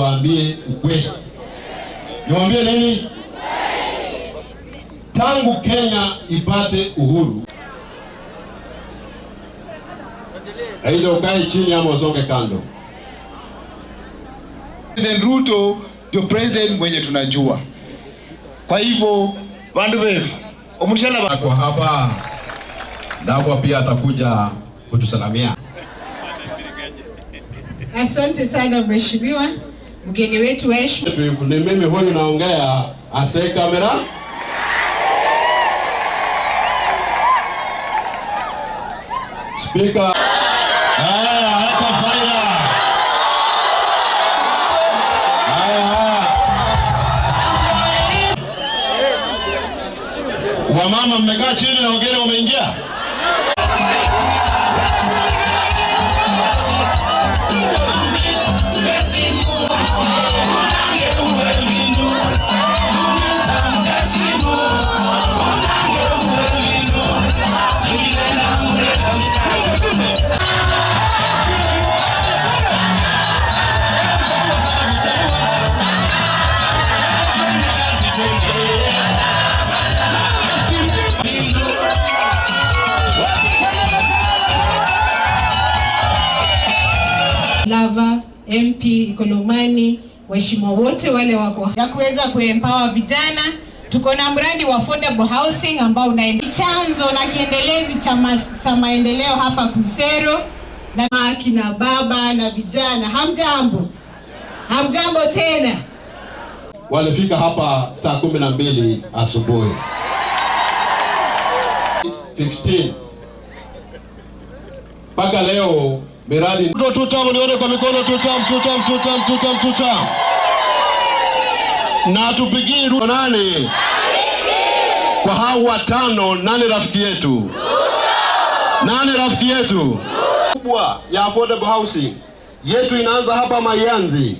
Niwaambie ukweli. Niwaambie nini? Tangu Kenya ipate uhuru, aidha ukae chini ama usonge kando. President Ruto ndio president mwenye tunajua. Kwa hivyo bandu befu omunishala Kwa hapa Ndakwa pia atakuja kutusalamia. Asante sana mheshimiwa mgeni wetu wa heshima. Ni mimi huyu naongea ase kamera. Speaker. Haya, hapa faida. Haya, haya. Wamama mmekaa chini na wageni wameingia. Lava, MP Ikolomani, waheshimiwa wote wale wako ya kuweza kuempower vijana. Tuko na mradi wa affordable housing ambao una chanzo na kiendelezi cha maendeleo hapa Khwisero, na kina baba na vijana. Hamjambo? Hamjambo tena. Walifika hapa saa 12 asubuhi. 15. Mpaka leo miradi tutam, nione kwa mikono tutam, tutam, tutam, tutam, tutam. Na tupigie nani? Kwa hao watano, nani rafiki yetu? Nani rafiki yetu? Kubwa ya affordable housing yetu inaanza hapa Mayanzi.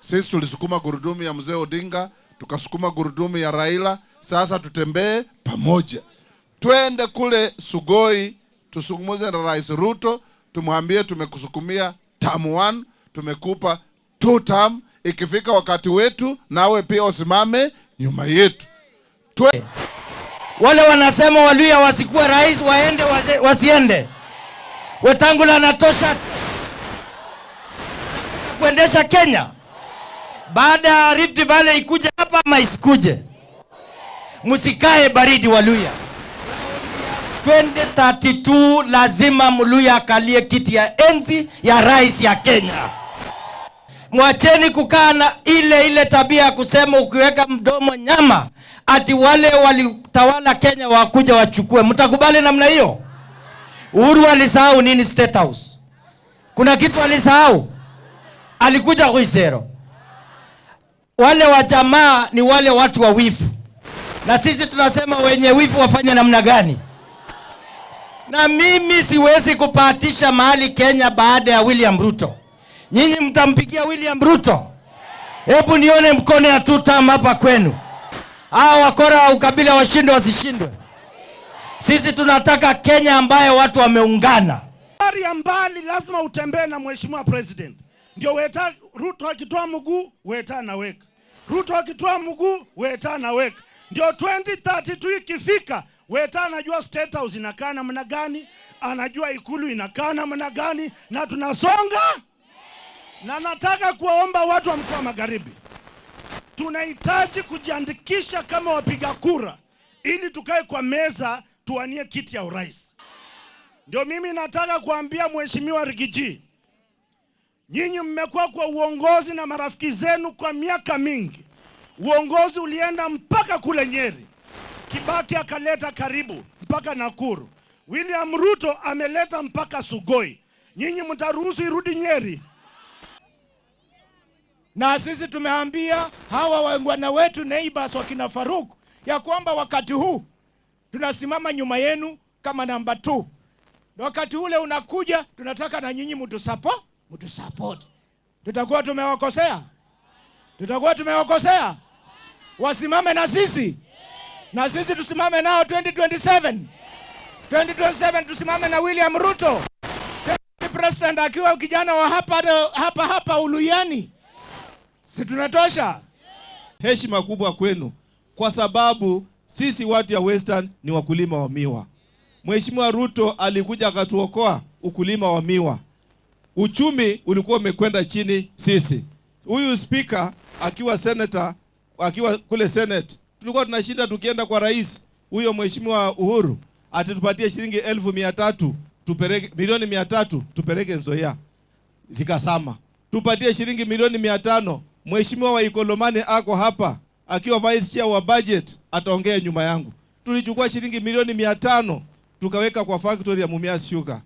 Sisi tulisukuma gurudumu ya mzee Odinga, tukasukuma gurudumu ya Raila. Sasa tutembee pamoja, twende kule Sugoi, tusungumuze na Rais Ruto, tumwambie tumekusukumia term 1, tumekupa 2 term. Ikifika wakati wetu, nawe pia usimame nyuma yetu. Wale wanasema Waluya wasikuwa rais, waende wasiende. Wetangula anatosha kuendesha Kenya. Baada ya Rift Valley ikuje hapa ama isikuje? Msikae baridi Waluya. 2032 lazima Mluya akalie kiti ya enzi ya rais ya Kenya. Mwacheni kukaa na ile ile tabia ya kusema ukiweka mdomo nyama ati wale walitawala Kenya wakuja wachukue. Mtakubali namna hiyo? Uhuru alisahau nini State House? Kuna kitu alisahau? Alikuja Khwisero. Wale wa jamaa ni wale watu wa wivu. Na sisi tunasema wenye wivu wafanye namna gani? Na mimi siwezi kupatisha mahali Kenya baada ya William Ruto. Nyinyi mtampigia William Ruto? Hebu nione mkono ya two term hapa kwenu. Hawa wakora wa ukabila washindwe wasishindwe? Sisi tunataka Kenya ambayo watu wameungana. Safari ya mbali lazima utembee na Mheshimiwa President. Ndio Weta Ruto akitoa mguu, Weta anaweka. Ruto akitoa mguu, Weta anaweka. Ndio 2032 ikifika, Weta anajua State House inakaa namna gani, anajua Ikulu inakaa namna gani, na tunasonga. Na nataka kuwaomba watu wa mkoa wa Magharibi, tunahitaji kujiandikisha kama wapiga kura ili tukae kwa meza tuwanie kiti ya urais. Ndio mimi nataka kuambia Mheshimiwa Riggy G, nyinyi mmekuwa kwa uongozi na marafiki zenu kwa miaka mingi. Uongozi ulienda mpaka kule Nyeri. Kibaki akaleta karibu mpaka Nakuru. William Ruto ameleta mpaka Sugoi. Nyinyi mtaruhusu irudi Nyeri? Na sisi tumeambia hawa wangwana wetu neighbors wakina Faruk ya kwamba wakati huu tunasimama nyuma yenu kama namba 2. Na wakati ule unakuja, tunataka na nyinyi mtusupport. Tutakuwa tumewakosea? Tutakuwa tumewakosea? Wasimame na sisi. Na sisi tusimame nao 2027. 2027 tusimame na William Ruto. President akiwa kijana wa hapa hapa hapa Uluyani, si tunatosha? Heshima kubwa kwenu kwa sababu sisi watu ya Western ni wakulima wa miwa. Mheshimiwa Ruto alikuja akatuokoa ukulima wa miwa. Uchumi ulikuwa umekwenda chini sisi. Huyu speaker akiwa senator, akiwa kule Senate, tulikuwa tunashinda tukienda kwa rais huyo Mheshimiwa Uhuru atitupatie shilingi 300,000 tupeleke, milioni 300 tupeleke Nzoia, zikasama. Tupatie shilingi milioni 500. Mheshimiwa wa Ikolomani ako hapa akiwa vice chair wa budget, ataongea nyuma yangu. Tulichukua shilingi milioni 500 tukaweka kwa factory ya Mumias Sugar.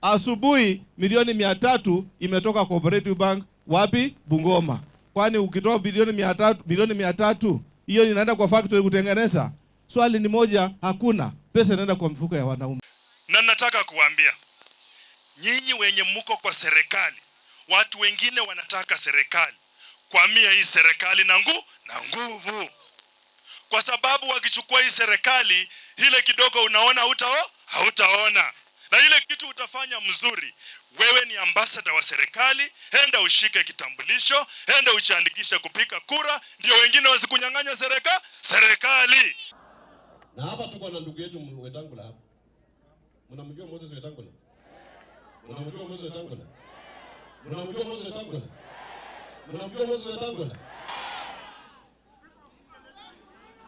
Asubuhi milioni 300 imetoka Cooperative Bank wapi? Bungoma. Kwani ukitoa bilioni 300, milioni 300 hiyo inaenda kwa factory kutengeneza? Swali ni moja, hakuna pesa inaenda kwa mfuko ya wanaume. Na nataka kuambia nyinyi wenye mko kwa serikali, watu wengine wanataka serikali, kwamia hii serikali na nguvu, kwa sababu wakichukua hii serikali ile kidogo unaona hautaona, na ile kitu utafanya mzuri. Wewe ni ambassador wa serikali, enda ushike kitambulisho, enda ujiandikishe kupiga kura, ndio wengine wasikunyang'anya serikali. Na hapa tuko na ndugu yetu Wetangula hapa. Mnamjua Moses Wetangula? Mnamjua Moses Wetangula? Mnamjua Moses Wetangula? Mnamjua Moses Wetangula?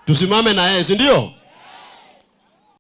Tusimame na yeye, si ndio?